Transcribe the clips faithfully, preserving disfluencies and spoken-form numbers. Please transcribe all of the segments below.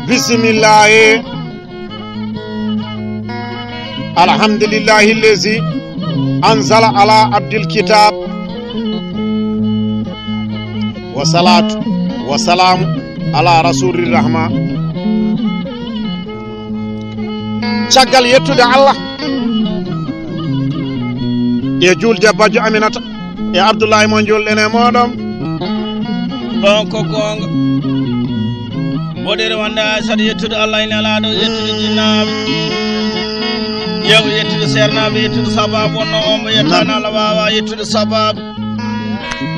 Bisimillahi. Alhamdulillahi allazi anzala ala abdil kitab. Wa salatu wa salamu ala rasulir rahma. Caggal yettude Allah e julde bajjo Aminata e Abdullahi mo julɗen e mooɗon. Ɗon ko goonga. Mboɗeere wonde Aysata yettude Allah e Nelaaɗo, yettude jinnaaɓe, yew yettude seernaaɓe, yettude sabaabu wonno on mo yettaani Allah waawaa yettude sabaabu.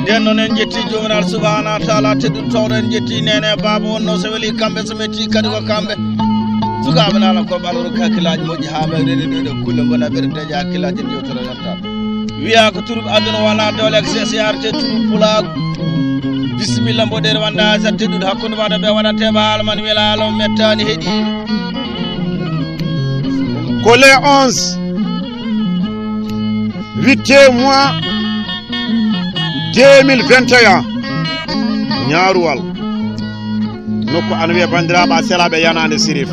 Nden noon en jetti Joomiraaɗo Subhaanahu wa Taala tedduɗo towɗo, en jetti neene e baaba wonno so weli kamɓe so metti kadi ko kamɓe. Sukaaɓe nana ko ɓaloro kakkilaaji moƴƴi haa ɓe rede ɗo ɗo kulle ngona ɓe dañi hakkillaaji en yewtere yonta. Wiya ko turuɓe aduna wona doole ak sesiyarte turuɓe pulaagu. Bisimilla mboɗeere wonde Aysata tedduɗo hakkunde waɗa ɓe waɗante ɓe haala man welaalo mettaani heɗi. Ko le onze huit mois deux mille vingt et un, Ñaaruwal, nokku ana wiyee banndiraaɓe a selaaɓe yanaande Sirif.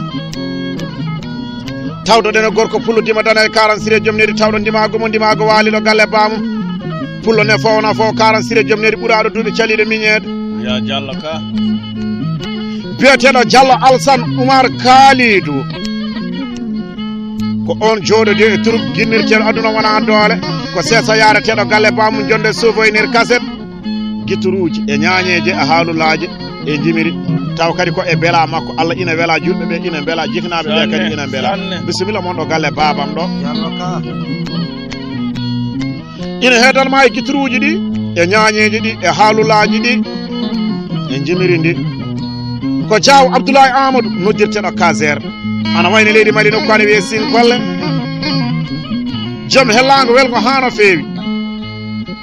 Tawtoɗen e gorko pullo dima dana e karan sire jom neri tawɗo ndimaago mo ndimaago waali ɗo galle baamu. Pullo ne fowna fow karan sire jom neri ɓuraaɗo duuɓi caliiɗo miñeede. Ya Jallo ka. Biyeteeɗo Jallo Alsan Umar Kaalidu. Ko on jooɗodi e turuk ginnirteeɗo aduna wona doole. Ko seesa yaareteeɗo galle baamu jonde souvenir kaset. Gitturuuji e ñaañeeje e haalulaaje e njimiri. Taw kadi ko e bela makko. Allah ina wela julɓe ɓe, ina bela jiknaaɓe ɓe kadi ina bela. Sanne. Bisimilla mon ɗo galle baabam ɗo. Ina heedan ma e gitturuuji ɗi, e ñaañeeji ɗi, e haalulaaji ɗi, e njimiri ndi. Ko Jaaw Abdoulaye Amadou noddirteɗo Kazer. Ana wayno leydi Mali nokku ana wiyee Sinkolle. Joom hellaango welgo haa no feewi.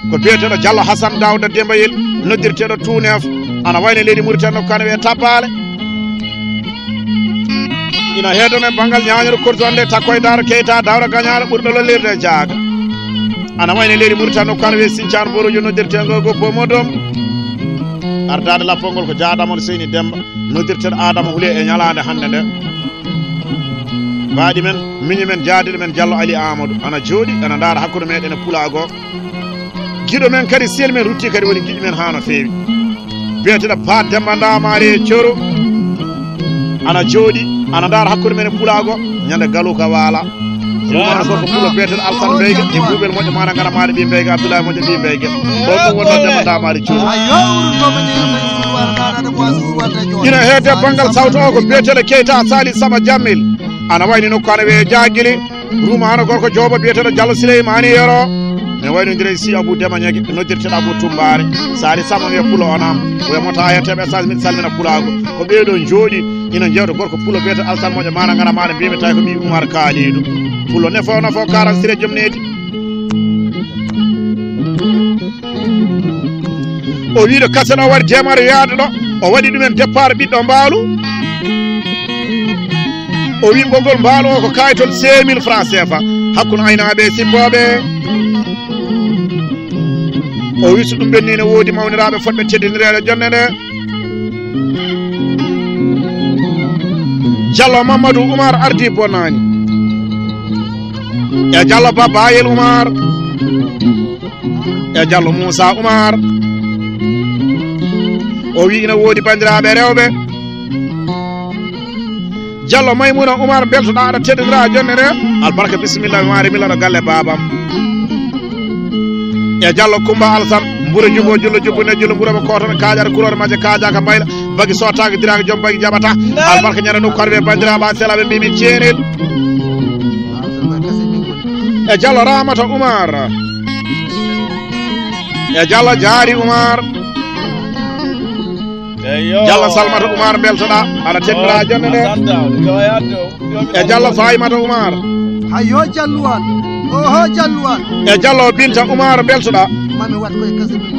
Ko biyeteɗo Jallo Hasan Daawda Dembayel noddirteɗo Tuuneef. Ana wayno leydi Muritani nokku ana wiyee Tabbaale. Ina heedono e banngal ñaañere kortuɗo nde takko e Daaro Keyta, Daaro Gañaale ɓurɗo lollirde e jaaga. Ana wayno leydi Muritani nokku ana wiyee Sincaan Borojo noddirteengo ko Pomodom. Ardaade lappol ngol ko Jaa Adama Seyni Demba noddirteɗo Adama Hule e ñalaande hannde nde. Mbaɗi men, miñi men, jaadiɗo men Jallo Ali Amadou ana jooɗi ana ndaara hakkunde meɗen e pulaago. Giɗo men kadi sel men rutti kadi woni giɗi men haa no feewi. Biyeteɗo Pa Demba Ndamaari e Coro ana jooɗi ana ndaara hakkunde men e pulaago ñande galuka waala. Ɗum ana gorko pulo biyeteɗo Alsan Mbeyga e buubel moƴƴo mana ngara maɗa ɓi Mbeyga Abdoulaye moƴƴo ɓi Mbeyga. Ɗon ɗum wonno Demba Ndamaari Coro. Ina heede banngal sawto o ko biyeteɗo Keyta Sali Saba Jammil ana wayni nokku ana wiyee Jaagili. Ruuma hano gorko jooba biyeteɗo Jallo Sileymaani Yero. Ne waynondire si Abu Dema Ñagi noddirteɗo Abu Tumbaare. Saali Sama wiya pulo onam. Wiya mota yetteɓe essence miɗo salmina pulaago. Ko ɓeeɗo jooɗi ina jewta gorko pulo biyeteɗo Alsan moƴƴo mana ngana maɗa mbimi tawi ko ɓi Umar Kaalidu. Pulo ne fo no fo karan sire jom needi. O wiɗo kasen o waɗi deemare yaade ɗo o waɗi ɗumen départ ɓiɗɗo mbaalu. O wi ɓoggol mbaalu o ko kayitol cinq mille francs C F A hakkunde aynaaɓe e sippooɓe. O wi so ɗum ɓenni ne woodi mawniraaɓe fotɓe teddinireede jonde nde. Jallo Mamadou Oumar ardi Bonani e Jallo Babayel Oumar e Jallo Moussa Oumar. O wi ina woodi banndiraaɓe rewɓe. Jallo Maymuna Umar beltoɗa aɗa teddinira jonde nde. Albarka bisimilla mi maari millaɗo galle babam. E Jallo Kumba Alsan mbure jubo jullo jubbu ne jullo mburo mo kotono kaƴata kurore majje kajaka bayla bagi sottaka diraka joom bagi jaɓata. Albarka ñande nokku karwe bandiraɓa selaɓe mbimi ceenel. E Jallo Ramata Umar. E Jallo Jaari Umar. Eyyo. Jallo Salmata Umar beltoɗa aɗa teddira jonde nde. E Jallo Faymata Umar. Hayo Jalluwal. Oho Jalluwal. E Jallo Binta Umar beltoɗa. Mami wat koye kase min.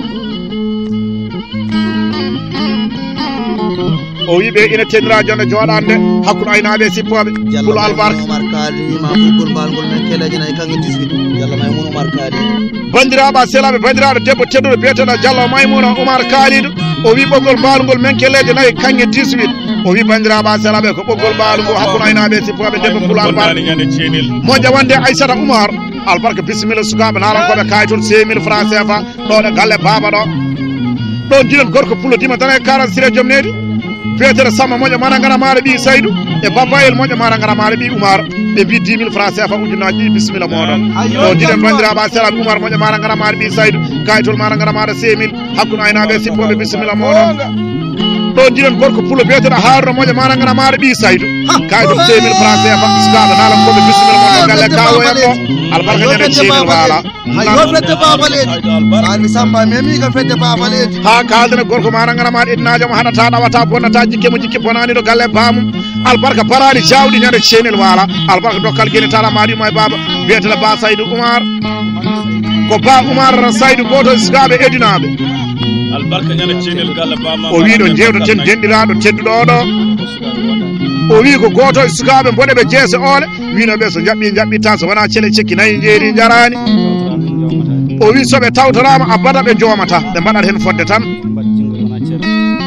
O wi ɓe ina teddira jonde joɗande hakkude aynaaɓe e sippooɓe. Pulo albarka. Umar Kaali wima ɓoggol mbalngol men keleje nayi kanŋe dix-huit. Jallo Maymun Umar Kaali. Bandiraɓe selaɓe bandiraɗo debbo tedduɗo biyeteɗo Jallo Maymuna Umar Kaalidu. O wi ɓoggol mbalngol men keleje nayi kanŋe dix-huit. O wi, banndiraaɓe selaɓe, ko ɓoggol mbaalu ngu hakkunde aynaaɓe e sippooɓe, debbo pulaar mbaalu. Moƴƴa wonde Aissata Oumar. Albarka, bisimilla, sukaaɓe naalankooɓe, kaaytol cinq mille francs C F A. Ɗo ɗo galle baaba ɗo. Ɗo jiɗen gorko pullo dima tan e quarante sire joom needi. Beetere Samba moƴƴo mana ngara maare ɓii Saydu. E Babbayel moƴƴo mana ngara maare ɓii Umar. Ɓe mbi dix mille francs C F A, ujunnaaji ɗiɗi, bisimilla mooɗon. Ɗo jiɗen banndiraaɓe selaɓe, Umar moƴƴo mana ngara maare ɓii Saydu. Kaaytol mana ngara maare cinq mille. Hakkunde aynaaɓe e sippooɓe, bisimilla mooɗon. Ɗo jiɗen gorko pullo biyeteɗo Haruna moƴƴo mana ngara maare ɓii Saydu. Kaaytol cinq mille francs C F A. Sukaaɓe naalankooɓe, bisimilla mooɗon. Galle kawo en ɗo. Albarka ñande ceeɗel waala. Hayo fedde baabaleeji. Armi Samba memi ka fedde baabaleeji. Haa kaaldene gorko mana ngara maare edinaajo mo haɗata, ɗawata, bonnata, jikke mo jikke bonaani ɗo galle baamum. Albarka baraali jawɗi ñande ceeɗel waala. Albarka dokkal gene tara maari mo e baaba. Biyeteɗo Ba Saydu Umar. Ko Ba Umar Saydu, gooto e sukaaɓe edinaaɓe. Albarka ñande ceeɗel galle baamum. O wi ɗo jeewtoten denɗiraaɗo tedduɗo oɗo. O wi ko gooto e sukaaɓe mboɗeɓe jeese oole. Wino ɓe so jaɓɓi jaɓɓi tan, so wona cele cekki nayi jeeri jaraani. O wi so ɓe tawtoraama abada ɓe joomata, ɓe mbaɗat heen fodde tan.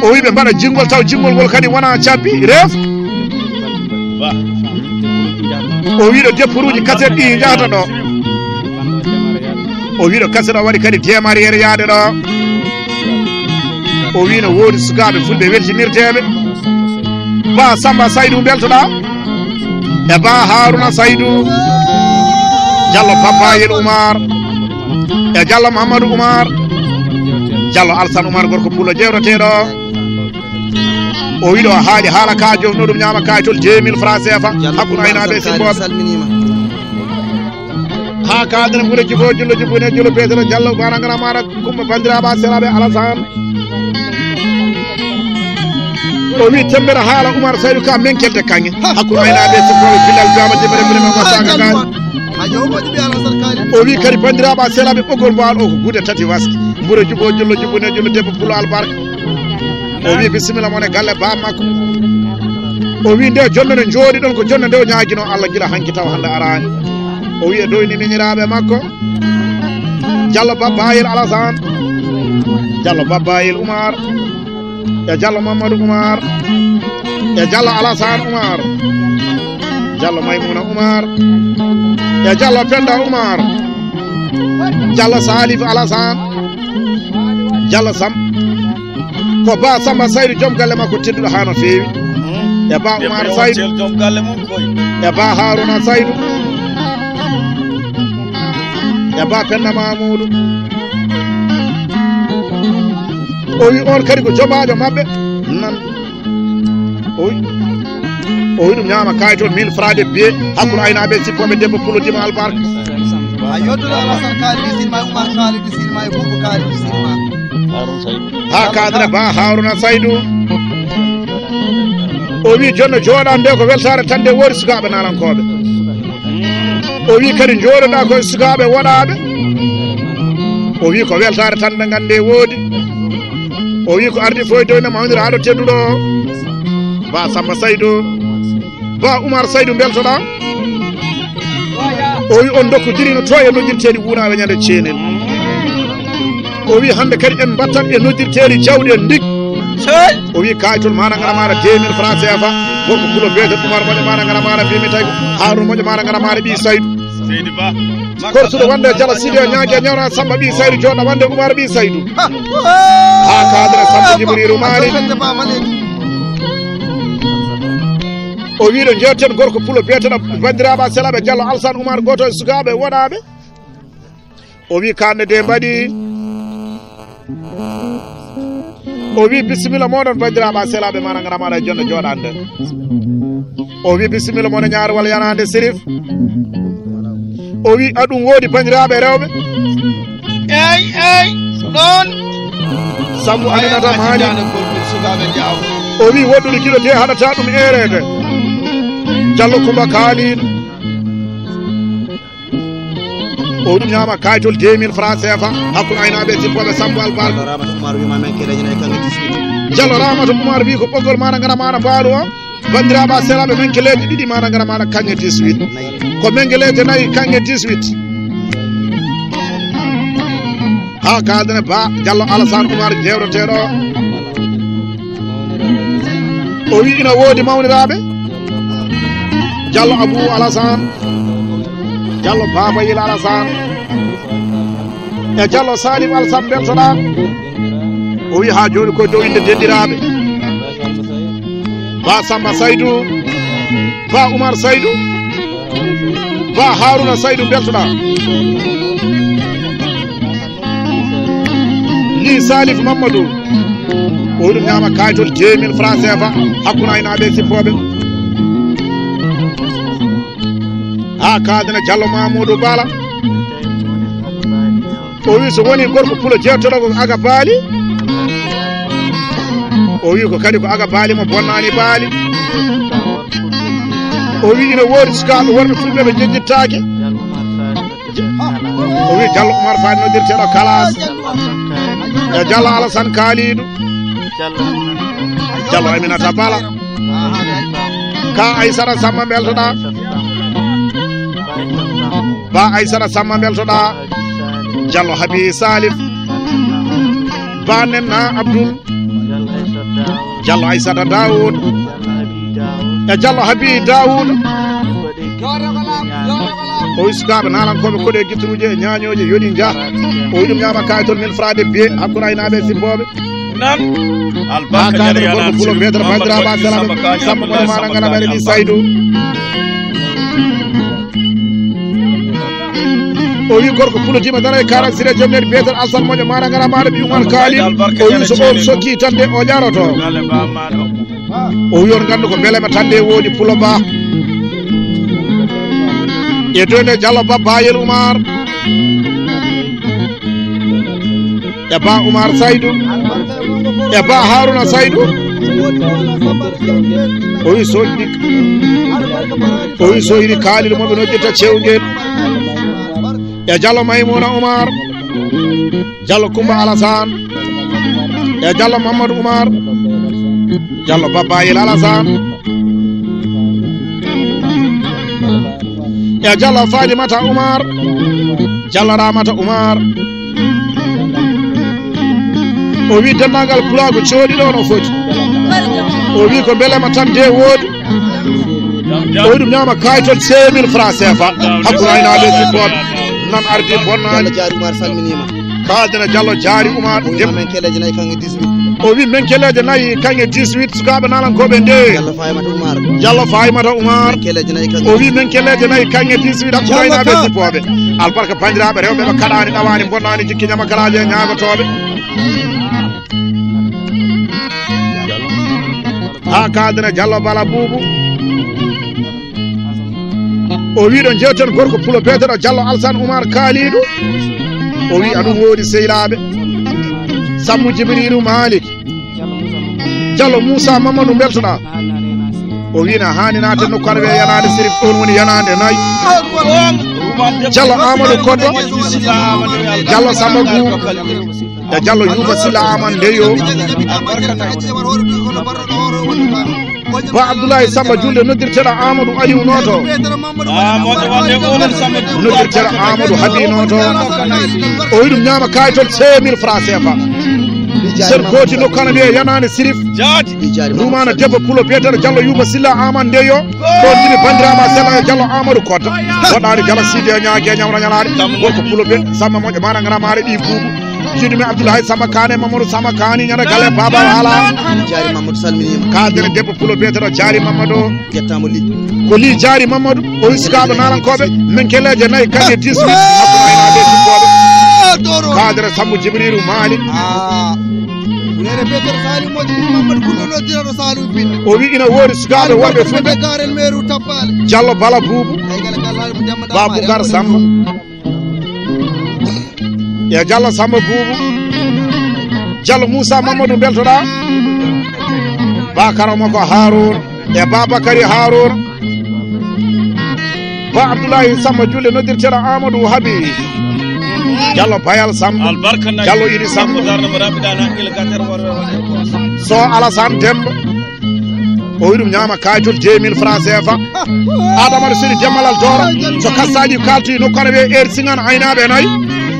O wi ɓe mbaɗa jinngol taw jinngol ngol kadi wona cabbi reef. O wi ɗo dépouruuji kaset ɗi njahata ɗo. O wi ɗo kaset o waɗi kadi démarrière yaade ɗo. O wi no woodi sukaaɓe fulɓe weltinirteeɓe. Ba Samba Saydu mbeltoɗaa. E Ba Haruna Saydu. Jallo Babbayel Umar. E Jallo Mamadou Umar. Jallo Alsan Umar gorko pullo jeewreteeɗo. O wi ɗo haali haala ka jofno ɗum ñaama kaaytol deux mille francs C F A. Hakkunde aynaaɓe e sippooɓe. Haa kaadene mure juboo jullo jubbo ne jullo beetero Jallo mana ngara maare Kumba banndiraaɓe selaɓe Alassane. O wi tembere haala Umar Saydu ka menkelde kaŋŋe. Hakkunde aynaaɓe e sippooɓe Bilal Jama Jemere Birame Masaka Gaani. O wi kadi banndiraaɓe selaɓe ɓoggol mbaal o ko gude tati waski. Mure juboo jullo jubbo ne jullo debbo pullo albarka. O wi bisimilla mon e galle baaba makko. O wi nde jonno nde jooɗi ɗon ko jonno nde o ñaagino Allah gila hanki taw hannde araani. O wi e doyni miñiraaɓe makko. Jallo Babbayel Alassane. Jallo Babbayel Umar. E Jallo Mamadou Umar. E Jallo Alassane Umar. Jallo Maymuna Umar. E Jallo Penda Umar. Jallo Salif Alassane. Jallo Sam. Ko Ba Samba Saydu joom galle makko tedduɗo haa no feewi. E Ba Umar Saydu. E Ba Haruna Saydu. E Ba Penda Mamoudou. O wi on kadi ko jomaajo maɓɓe. Nan. O wi. O wi ɗum ñaama kaaytol mille francs de billet. Hakkunde aynaaɓe e sippooɓe debbo pullo dima albarka. A yottude Alassane Kalidou Sine ma Oumar Kalidou Sine ma e Boubou Kalidou Sine ma. Haa kaadene Ba Haruna Saydu. O wi jonno jooɗaande ko weltaare tan nde woodi sukaaɓe naalankooɓe. O wi kadi njooɗoɗaa koye sukaaɓe woɗaaɓe. O wi ko weltaare tan nde ngannde woodi. O wi ko ardi fof e doyna mawnira haɗo tedduɗo o. Ba Samba Saydu. Ba Umar Saydu mbeltoɗaa. O wi on ndokkodiri no to e noddirteeɗi wuunaaɓe ñande ceenel. O wi hannde kadi en mbattat e noddirteeɗi jawɗi en ndik. O wi kaaytol mana ngara maɗa deux mille francs C F A. Gorko pulo beetel Umar moƴo mana ngara maɗa mbimi tawi ko Haruna moƴo mana ngara maɗa ɓi Saydu. Seydi Ba. Korsuɗo wonde Jala Sidi o ñaagi e ñawna Samba ɓi Saydu jooɗa wonde Umar ɓi Saydu. Ha kadre Samba Jibrilu Mali. O wiɗo jetten gorko pulo biyeteɗo bandiraɓe selaɓe Jallo Alsan Umar goto e sukaɓe woɗaɓe. O wi kanɗe de mbaɗi. O wi bisimilla moɗon bandiraɓe selaɓe mana ngara maɗa e jonde joɗande. O wi bisimilla moɗon ñaar walla yanande Sérif. O wi aɗum woodi bandiraɓe rewɓe. Ey ey ɗon. Sambu adinata mani. O wi woɗɗude kilo de haɗata ɗum erede. Jallo Kumba Kalidu. O ɗum ñaama kaytol deux mille francs C F A hakkunde aynaɓe e sippoɓe Sambo Albarka. Jallo Ramata Umar wi ko ɓoggol maɗa ngara maɗa mbaalu o. Bandiraɓe selaɓe menkeleji ɗiɗi maɗa ngara maɗa kañe dix-huit. Ko menkeleji nayi kañe dix-huit. Ha kaldene Ba Jallo Alassane Umar jewreteɗo. O wi ina woodi mawniraaɓe. Jallo Abou Alassane. Jallo Babayel Alassane. E Jallo Salif Alassane mbeltoɗaa. O wi haa jooni ko dow innde denɗiraaɓe. Ba Samba Saydou. Ba Oumar Saydou. Ba Harouna Saydou mbeltoɗaa. Li Salif Mamadou. O ɗum ñaama kayitol deux mille francs C F A hakkunde aynaaɓe e sippooɓe. Haa kaadana Jallo Mamoudou Bala. O wi so woni gorko pulo jeettoɗo ko Aga Baali. O wi ko kadi ko Aga Baali mo bonnaani Baali. O wi ina woodi sukaaɓe worɓe fulɓe ɓe jejjittaake. O wi Jallo Oumar Fall noddirteeɗo Kalas. E Jallo Alassane Kalidou. Jallo Aminata Bala. Ka Aysata Samba mbeltoɗaa. Ba Aysata Samba mbeltoɗaa. Jallo Habi Salif. Ba Nenna Abdoul. Jallo Aysata Daoud. E Jallo Habi Daoud. O wi sukaaɓe naalankooɓe koɗe gitturuuje e ñaañooje yoni njah. O wi ɗum ñaama kayitol mille francs de biye hakkunde aynaaɓe e sippooɓe. Nan. Albarka haa kaadana gorko pulo beetata bandiraɓe asalaɓe. Samba moƴo maɗa ngana ɓaɗe ɗi Saydou. O wi gorko pulo dima dara e karan sire jomnede beetata Alsan moƴo maɗa ngana maɗa ɓi Umar Kali. O wi so on sokki tan de o jaroto. O wi on ngandu ko belema tan de woodi pulo ba. E doyde Jallo Babba Yel Umar. E Ba Umar Saydu. E Ba Haruna Saydu. O wi so yiɗi, o wi so yiɗi kaalil mo ɓe noddirta Cewgel. E Jallo Maymuna Umar. Jallo Kumba Alasan. E Jallo Mamadou Umar. Jallo Babba Yel Alasan. E Jallo Fatimata Umar. Jallo Ramata Umar. O wi denndaangal pulaagu cooɗi ɗo no foti. O wi ko mbelema tan de woodi. O wi ɗum ñaama kayitol cinq mille francs C F A. Hakkunde aynaaɓe e sippooɓe. Nan ardi bonnaani. Jallo Jaari Umar salminiima. Kaadana Jallo Jaari Umar. O wi men keleeje nayi kaŋŋe dix-huit. O wi men keleeje nayi kaŋŋe dix-huit sukaaɓe naalankooɓe nde. Jallo Fatimata Umar. Jallo Fatimata Umar. Men keleeje nayi kaŋŋe. O wi men keleeje nayi kaŋŋe dix-huit hakkunde aynaaɓe e sippooɓe. Albarka banndiraaɓe rewɓe ɓe kaɗaani ɗawaani bonnaani jikki ñamakalaaje e ñaagotooɓe. Haa kaadana Jallo Bala Buubu. O wi ɗo jeewten gorko pulo beeteɗo Jallo Alsan Umar Kaalidu. O wi aɗum woodi seylaaɓe. Sammu Jibriilu Maalik. Jallo Muusa Mamadu mbeltoɗaa. O wi na haani naate nokku aɗa wiya yanaande Sirif, ɗoon woni yanaande nayi. Jallo Amadou Koddo. Jallo Samba Guu. E Jallo Yuuba Silla Aman Ndeyo. Ba Abdoulaye Samba Julde noddirteɗo Amadou Aliou Noto. Noddirteɗo Amadou Habi Noto. O wi ɗum ñaama kayitol cinq mille francs C F A. Sen kooti nokku ana wiye yanaande Sirif. Rumana debbo pulo biyeteɗo Jallo Yuuba Silla Aman Ndeyo. Ɗon jimi banndiraaɓe a sella e Jallo Amadou Koddo. Waɗaani Jallo Sidi e ñaage e ñawra ñalaade. Gorko pulo be Samba moƴƴo maana ngara maare ɗi buubu. Jiɗumi Abdoulaye Samba Kane, Mamadou Samba Kani, ñande galle Baba Wala. Jaari Mamadou salminiima. Kaadere debbo pulo biyeteɗo Jaari Mamadou. Yettaama Li. Ko Li Jaari Mamadou. O wi sukaaɓe naalankooɓe. Men keleeje nayi kaŋŋe dix-huit. Hakkunde aynaaɓe e sippooɓe. Kaadere Sambu Jibriilu Maalik. Ah. Wulere Peter Saliou moƴƴi Mamadou Koundono diraɗo Saliou Binne. O wi ina woodi sukaaɓe worɓe fulɓe. Garel meeru Tappale. Jallo Bala Buubu. Ay gala kala Demba Dama. Babougar Samba. E Jallo Samba Buubu. Jallo Moussa Mamadou mbeltoɗaa. Bakara mo ko Harouna. E Babakari Harouna. Ba Abdoulaye Samba Julle noddirteɗo Amadou Habi. Jallo Bayal Samba. Jallo Idi Samba. So Alassane Demba. O wi ɗum ñaama kayitol deux mille francs C F A. Adama Sidi Dembalal Doro. So kasaji kalti nokku aɗa wiye Air Singan aynaaɓe nayi.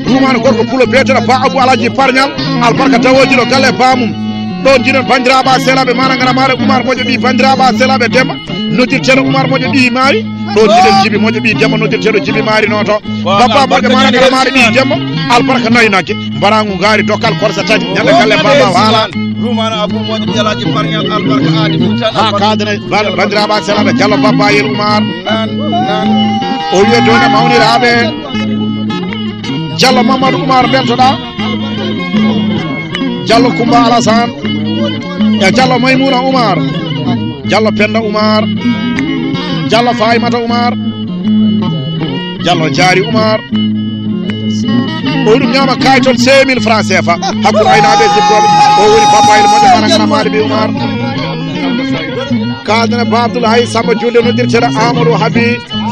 Rumana gorko pulo beeteɗo Ba Abou Alaji Parñal. Albarka tawoji ɗo galle bamum. Ɗo jiɗen bandiraɓa selaɓe mana ngara mare Umar moƴo ɓi bandiraɓa selaɓe Demba. Noddirteɗo Umar moƴo ɓi Mari. Ɗo jiɗen Jibi moƴo ɓi Demba noddirteɗo Jibi Mari noto. Baba moƴo mana ngara mare ɓi Demba. Albarka nayi nagge. Mbaragu ngari dokkal korsa tati. Ñande galle baba wala. Rumana Abu moƴo ɓi Alaji Parñal albarka adi mutan. Ha kadre bandiraɓa selaɓe Jallo Baba Yel Umar. O wiye dona mawniraɓe. Jallo Mamadou Umar beltoɗa. Jallo Kumba Alassane e Jallo Maymuna Umar, Jallo Penda Umar, Jallo Faymata Umar, Jallo Jaari Umar. O ɗum ñaama kayitol cinq mille francs C F A. Hakkunde aynaaɓe e jippoɓe. O woni Baba El moƴƴo mana ngana maali ɓe Umar. Kadana Ba Abdoulaye Samba Julde noddirteɗo Amadou Habi.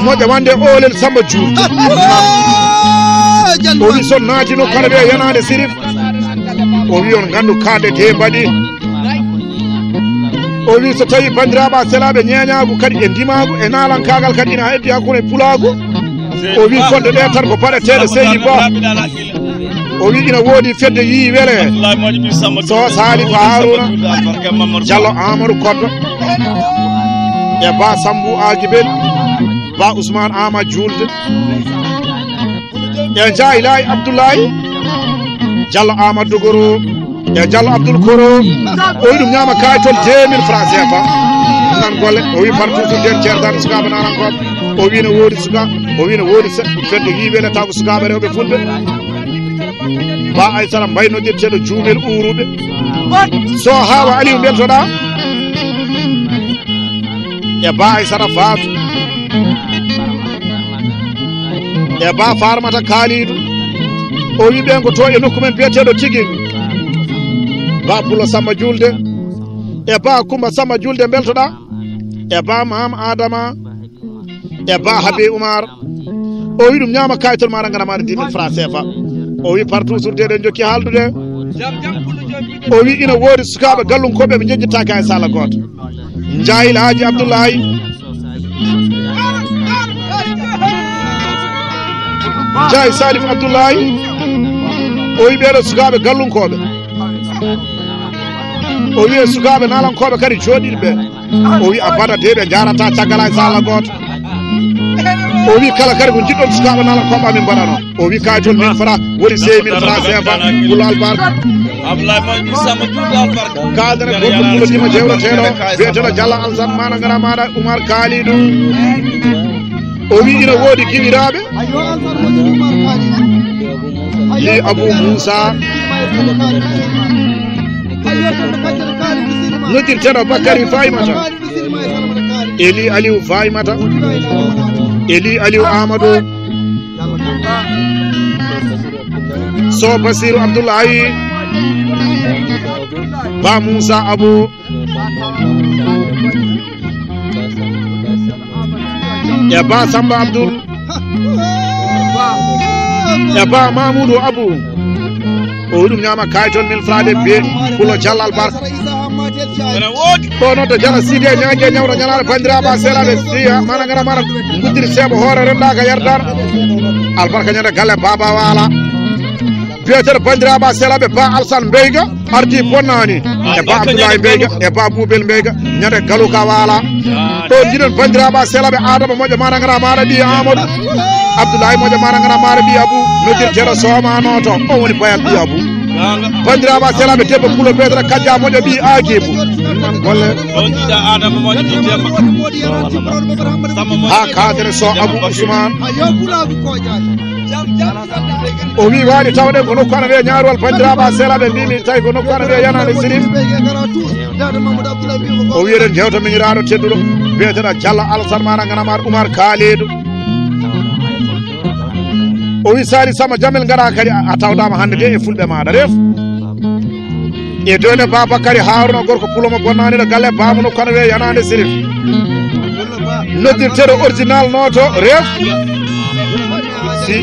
Moƴƴa wande olel Samba Diouf. O wi son naatino kono ɓe yanade Sirif. O wi on gandu kaɗe te mbaɗi. O wi so tawi bandiraɓa selaɓe ñeñagu kadi e ndimagu e nalankagal kadi ina heddi hakkude pulagu. O wi fodde ɗe tan ko baɗeteɗe seydi Ba. O wi ina woodi fedde yii wele. So Salifa Haruna Jallo Amadou Koddo e Ba Sambu Agibel Ba Ousmane Ama Julde e Jaahilaay Abdoulaye Jallo Amadou Dogoro e Jallo Abdoul Koro. O wi ɗum ñaama kayitol deux mille francs C F A. Nan golle o wi partout sur den ceerdaani sukaaɓe narankoɓe. O wi no woodi suka o wi no woodi se- fedde yii wele taw ko sukaaɓe rewɓe fulɓe. Ba Aysata Mbay noddirteɗo juumel uuruɓe. So hawa Aliou beltoɗa. E Ba Aysata Faatu. E Ba Farmata Kaalidu. O wi ɓen ko to e nokku men biyeteɗo Tigin. Ba Pulo Samba Julde. E Ba Kumba Samba Julde beltoɗa. E Ba Maam Adama. E Ba Habe Umar. O wi ɗum ñaama kayitol maɗa ngara maɗa dix mille francs C F A. O wi partout sur de ɗen jokki haaldude. O wi ina woodi sukaaɓe gallunkoɓe ɓe jejjittaaki hay sala gooto. Njaayil Haaji Abdoulaye. Njaay Salif Abdoulaye. O wi ɓeɗo sukaaɓe gallunkoɓe. O wi e sukaaɓe nalankoɓe kadi jooɗiiɓe. O wi abada de ɓe jarata caggal hay sala gooto. O wi kala kadi ko jiɗɗon sukaaɓe nalankoɓe amin mbaɗano. O wi kayitol mille francs woni cinq mille francs C F A. Pulo albarka. Abdoulaye Mamadou Samba Diouf albarka. Kadere gorko pulo jima jewreteɗo biyeteɗo Jalla Alsan mana ngara maɗa Umar Kalidou. O wi ina woodi giwiraɓe. Li Abou Moussa. Noddirteɗo Bakary Faymata. Eli Aliou Faymata. Eli Aliou Amadou. So Basirou Abdoulaye. Ba Moussa Abou. E Ba Samba Abdoul. E Ba Mamoudou Abou. O ɗum ñaama kayitol mille francs de be pulo jallal barka. Ɗo noon to jara sidi e ñaage ñawɗo ñalaɗo bandiraɓe a selaɓe siya mana ngara mana guddiri seeɓa hoore renndaka yardar. Albarka ñande galle baba wala. Biyeteɗo bandiraɓe a selaɓe Ba Alsan Mbeyga. Ardi bonnani e Ba Abdoulaye Mbeyga e Ba Boubel Mbeyga ñande galuka wala. Ɗo jiɗen bandiraɓe a selaɓe Adama moƴƴo mana ngara maɗa ɓi Amadou. Abdoulaye moƴƴo mana ngara maɗa ɓi Abou. Noddirteɗo somanoto o woni Bayal ɓi Abou. Bandiraɓe a selaɓe debbo pulo betere kajja moƴƴo ɓi Aguibou. Golle. Ha kadere so Abou Ousmane. O wi waɗi tawɗen ko nokku ana wiya ñaaruwal bandiraɓe a selaɓe mbimi tawi ko nokku ana wiya yanade sirim. O wi eɗen jewta miñiraɗo tedduɗo biyeteɗo Diallo Alassane mana ganamar Oumar Kalidou. O wi Sali Sama Jamel gara kadi a tawdama hande de e fulɓe maɗa ref. E done Babakary Haruna gorko pulomo bonnaniɗo galle bamuno kono wiya yanade sirim. Noddirteɗo original noto ref. Si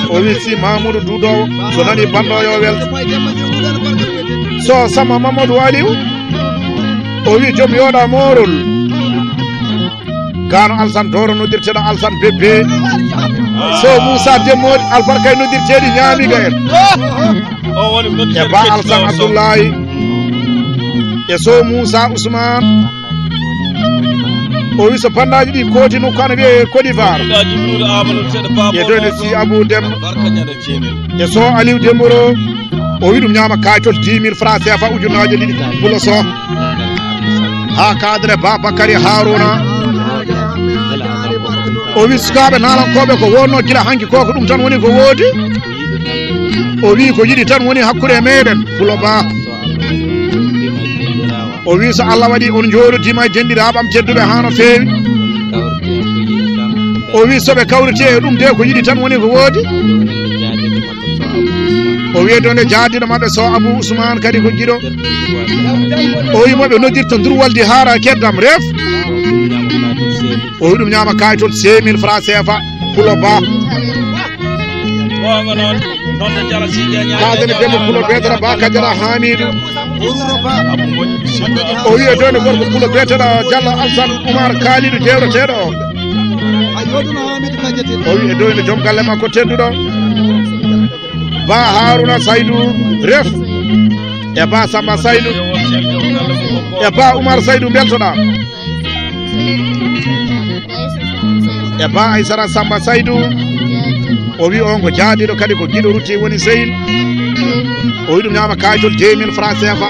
o wi si Mamoudou Dudowo so nani banɗo yo welto. So Sama Mamadou Aliou o wi joom yoɗa morol. Gano Alsan Doro noddirteɗo Alsan Bebbe. So Moussa Demmoɗi albarkay noddirteɗi ñaamiga en. E ba Alsan Abdoulaye. E so Moussa Ousmane. O wi so bandaaji ɗi kooti nokku ana wiyee Côte d'Ivoire. E doyne si Abou Demba. E so Aliou Demboro. O wi ɗum ñaama kayitol dix mille francs C F A, ujunnaaje ɗiɗi. Pulo so. Haa kadre Ba Bakary Harouna. O wi sukaaɓe naalankooɓe ko wonno gila hanki ko, ko ɗum tan woni ko woodi. O wi ko yiɗi tan woni hakkunde e meɗen. Pulo Ba. O wi so Allah waɗi on njooɗodima e denɗiraaɓe am tedduɓe haa no feewi. O wi so ɓe kawriti e ɗum de ko yiɗi tan woni ko woodi. O wi e doyne jaadiɗo maɓɓe so Abou Ousmane kadi ko giɗo. O wi mo ɓe noddirta Ndurwaldi Haara Keddam Ref. O wi ɗum ñaama kayitol cinq mille francs C F A. Pulo Ba. Kadene Demba Pulo Betara Ba Kajara Hamidou. O wi e doyne gorko Pulo Betara Diallo Alsan Oumar Kalidou jewreteɗo o. O wi e doyne joom galle makko tedduɗo. Ba Haruna Saydou Ref. E Ba Samba Saydou. E Ba Oumar Saydou beltoɗa. E Ba Aysara Samba Saydou. O wi on ko jaadiɗo kadi ko giɗo rutti woni sehil. O wi ɗum ñaama kayitol deux mille francs C F A.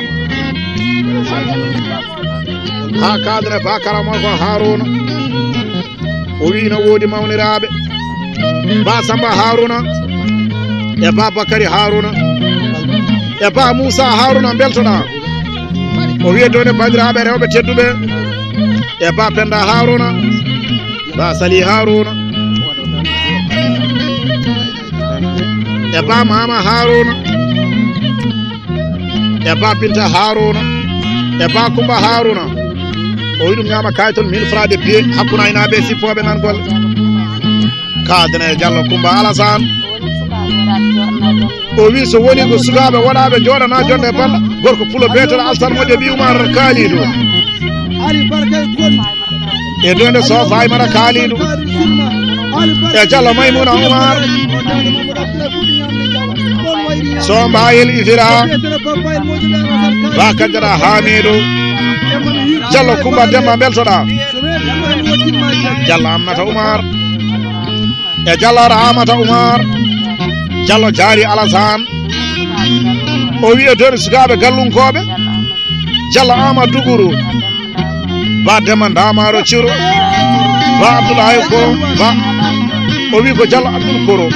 Haa kadre Ba Karamoko Haruna. O wi ina woodi mawniraaɓe. Ba Samba Haruna. E Ba Bakary Haruna. E Ba Moussa Haruna beltoɗa. O wi e doyne banndiraaɓe rewɓe tedduɓe. E Ba Penda Haruna. Ba Sali Haruna. E Ba Mama Haruna. E Ba Binta Haruna. E Ba Kumba Haruna. O wi ɗum ñaama kayitol mille francs de pied hakkunde aynaaɓe sippooɓe nan golle. Kadene Diallo Kumba Alassane. O wi so woni ko sukaaɓe woɗaaɓe jooɗana jonde balla. Gorko Pulo Betara Alsan Moƴƴo ɓi Oumar Kalidou. E doyne so Faymata Kalidou. E Diallo Maymuna Oumar. So mbayel ifira. Ba Kajara Hamidou. Diallo Kumba Demba beltoɗa. Diallo Amnata Oumar. E Diallo Ramata Oumar. Diallo Jaari Alassane. O wi e doyne sukaaɓe gallunkooɓe. Diallo Amadou Dougourou. Ba Demba Ndamaro Ciro. Ba Abdoulaye Ko. Ba. O wi ko Diallo Abdoul Koro.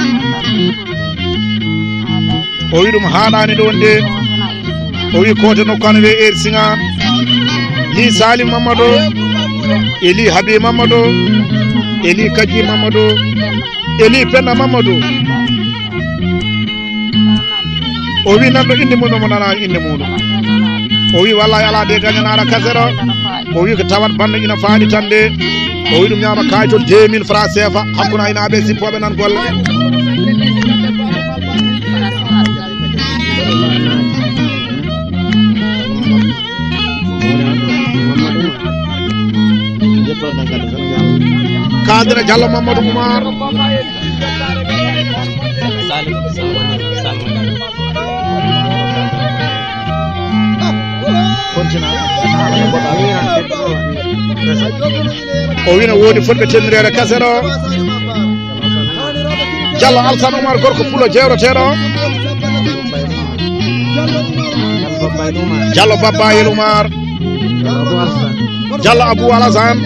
O wi ɗum haaɗaani ɗoon de. O wi koote nokku ana wiyee Air Singa. Li Salim Mamadou. E li Habi Mamadou. E li Kaji Mamadou. E li Penda Mamadou. O wi nanɗo innde mum, omo nanaani innde muɗum. O wi wallahi alaa de gañanaaɗo kasero. O wi ko tawat bannde ina faali tan de. O wi ɗum ñaama kayitol deux mille francs C F A hakkunde aynaaɓe sippooɓe nan golle. Kadre Diallo Mamadou Oumar. O wina woodi fotɓe tennireede kasero. Diallo Alsan Oumar gorko Pulo jewreteeɗo. Diallo Babbayel Oumar. Diallo Abou Alassane.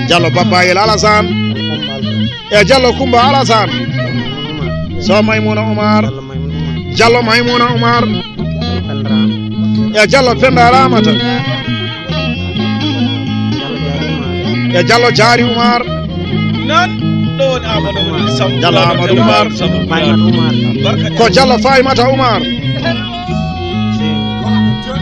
Diallo Babbayel Alassane. E Diallo Kumba Alassane. So Maymuna Oumar. Diallo Maymuna Oumar. E Diallo Penda Ramata. E Diallo Jaari Oumar. Nan ɗo woni Amadou Oumar. Diallo Amadou Oumar. Ko Diallo Faymata Oumar.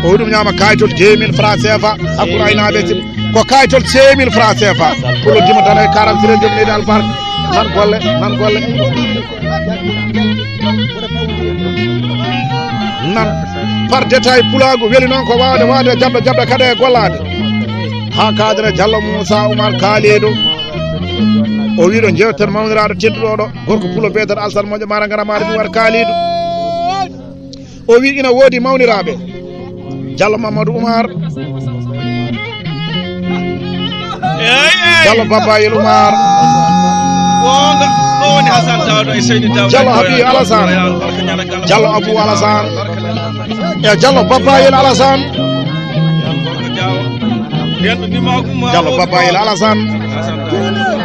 O ɗum ñaama kayitol deux mille francs C F A hakkunde aynaaɓe tim. Ko kayitol cinq mille francs C F A. Pour le dima dana quarante-trois jom leydi albarka. Nan golle, nan golle. Nan par détail pulaagu weli noon ko waawde waawde jaɓɓe jaɓɓe kadi e gollaade. Haa kadre Diallo Moussa Oumar Kalidou. O wi ɗo jeewtere mawniraaɗo tedduɗo ɗo gorko Pulo beeteɗo Alsan Moƴƴo Mara Ngara Mara mi war Kalidou. O wi ina woodi mawniraaɓe. Diallo Mamadou Oumar. Eyyi, eyyi. Diallo Babayel Oumar. Goonga. Ɗo woni Hasan Daouda e Seydi Daouda. Diallo Habi Alassane. Diallo Abou Alassane. E Diallo Babayel Alassane. Diallo Babayel Alassane.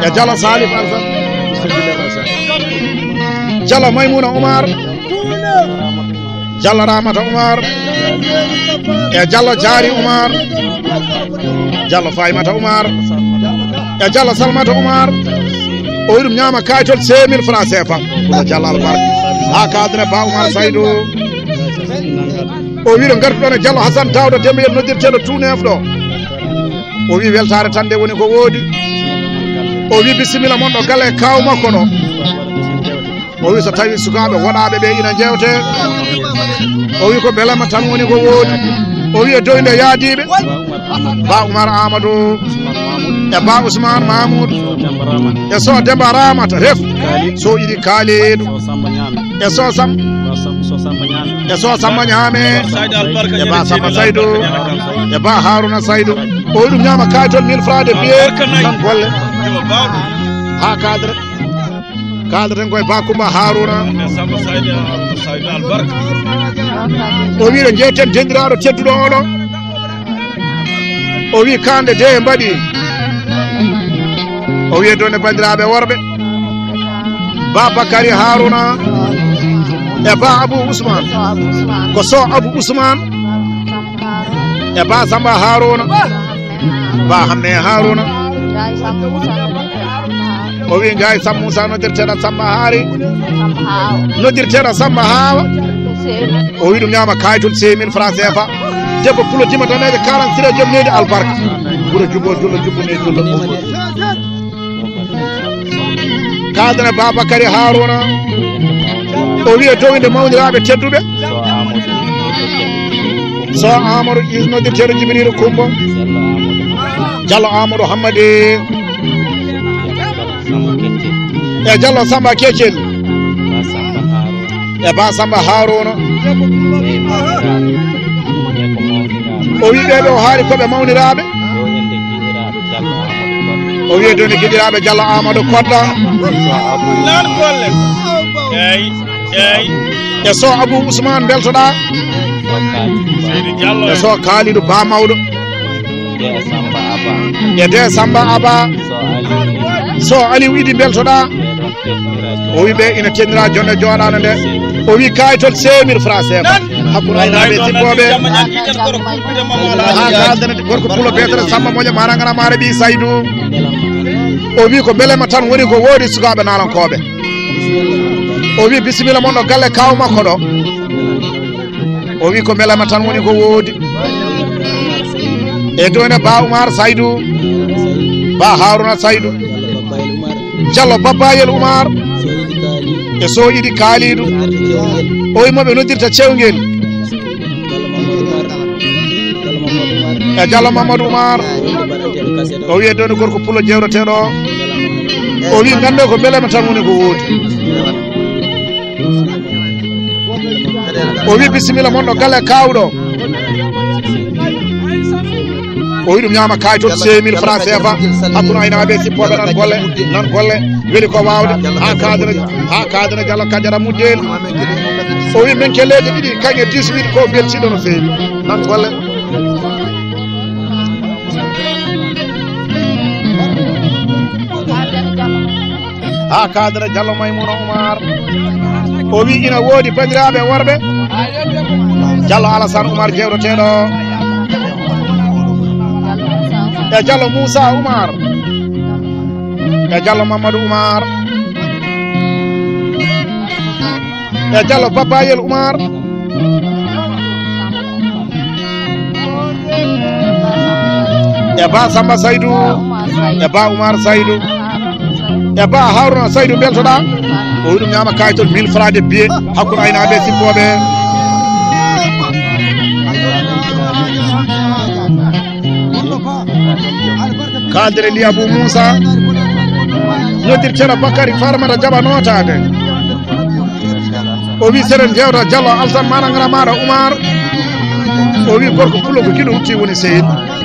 E Diallo Salif Alassane. Diallo Maymouna Oumar. Diallo Ramata Oumar. E Diallo Diary Oumar. Diallo Faymata Oumar. E Diallo Salmata Oumar. O wi ɗum ñaama kayitol cinq mille francs C F A. Ko Diallo Albarka. Ha kadre Ba Oumar Saydou. O wi ɗo ngartuɗon e Diallo Hassane Daouda Dembeyel noddirteɗo Tounef ɗo. O wi weltare tan nde woni ko woodi. O wi bisimilla mon ɗo galle kaw makko ɗo. O wi so tawi sukaaɓe woɗaaɓe ɓe ina jewte. O wi ko belema tan woni ko woodi. O wi e doyde yaadiiɓe. Ba Oumar Amadou. E Ba Ousmane Mamoud. E so Demba Ramata ref. So idi Kalidou. E so Sam. E so Samba Ñaame. E Ba Samba Saydou. E Ba Haruna Saydou. O wi ɗum ñaama kayitol mille francs de billet. Nan golle. Ha kadre. Kaldaten koye Ba Coumba Harouna. O wi ɗo jeeyten denɗiraaɗo tedduɗo oɗo. O wi kande de mbaɗi. O wi e ɗon e banndiraaɓe worɓe. Ba Bakary Harouna. E Ba Abou Ousmane. Ko so Abou Ousmane. E Ba Samba Harouna. Ba Hamme Harouna. O wi Ndiaye Sam Moussa noddirteɗo Samba Haari. Noddirteɗo Samba Hawa. O wi ɗum ñaama kayitol cinq mille francs C F A. Debbo pulo dima daneejo quarante sira joom neydi albarka. Guro jubbo jullo jubbo ne jullo. Kadre Ba Bakary Harouna. O wi e dowinde mawniraaɓe tedduɓe. So Amadou is noddirteɗo Jibril Koumba. Diallo Amadou Hammadi. E Diallo Samba Keccel. E Ba Samba Harouna. O wi ɓeɓe o haali koɓe mawniraaɓe. O wi e doni giɗiraaɓe Diallo Amadou Kodda. Nan golle. Eyyi. Eyyi. E so Abou Ousmane beltoɗa. Seydi Diallo. E so Kalidou Ba Mawɗo. E de Samba Aba. So Aliou Idi beltoɗa. O wi ɓe ina tennira jonde joɗano nde. O wi kayitol cinq mille francs C F A. Hakkunde aynaaɓe sippooɓe. Ha kaldene gorko pulo betere Samba Moƴo Marangara Mare ɓi Saydou. O wi ko belema tan woni ko woodi sukaaɓe naalankooɓe. O wi bisimilla mon ɗo galle kaw makko ɗo. O wi ko belema tan woni ko woodi. E downe Ba Oumar Saydou. Ba Harouna Saydou. Diallo Babayel Oumar. E so idi Kalidou. O wi moɓe noddirta cewgel. E Diallo Mamadou Oumar. O wi e downe gorko pulo jewreteɗo. O wi gande ko belema tan woni ko woodi. O wi bisimilla mon ɗo galle kawɗo. O wi ɗum ñaama kayitol cinq mille francs C F A. Hakkunde aynaaɓe sippooɓe nan golle, nan golle. Weli ko wawde ha kadre, ha kadre Diallo Kadiara Muddel. O wi men kelleeje ɗiɗi kañe dix-huit ko beltiɗo no feewi. Nan golle. Ha kadre Diallo Maymouna Oumar. O wi ina woodi bandiraɓe worɓe. Diallo Alassane Oumar jewreteɗo. E Diallo Moussa Oumar. E Diallo Mamadou Oumar. E Diallo Babayel Oumar. E Ba Samba Saydou. E Ba Oumar Saydou. E Ba Harouna Saydou beltoɗa. O wi ɗum ñaama kayitol mille francs de billet hakkunde aynaaɓe sippooɓe. Kadre ndi Abou Moussa. Noddirteɗo Bakary Farmata Diaba notade. O wi seren jewta Diallo Alsan mana ngara maɗa Oumar. O wi gorko pulo ko kino utti woni sehil.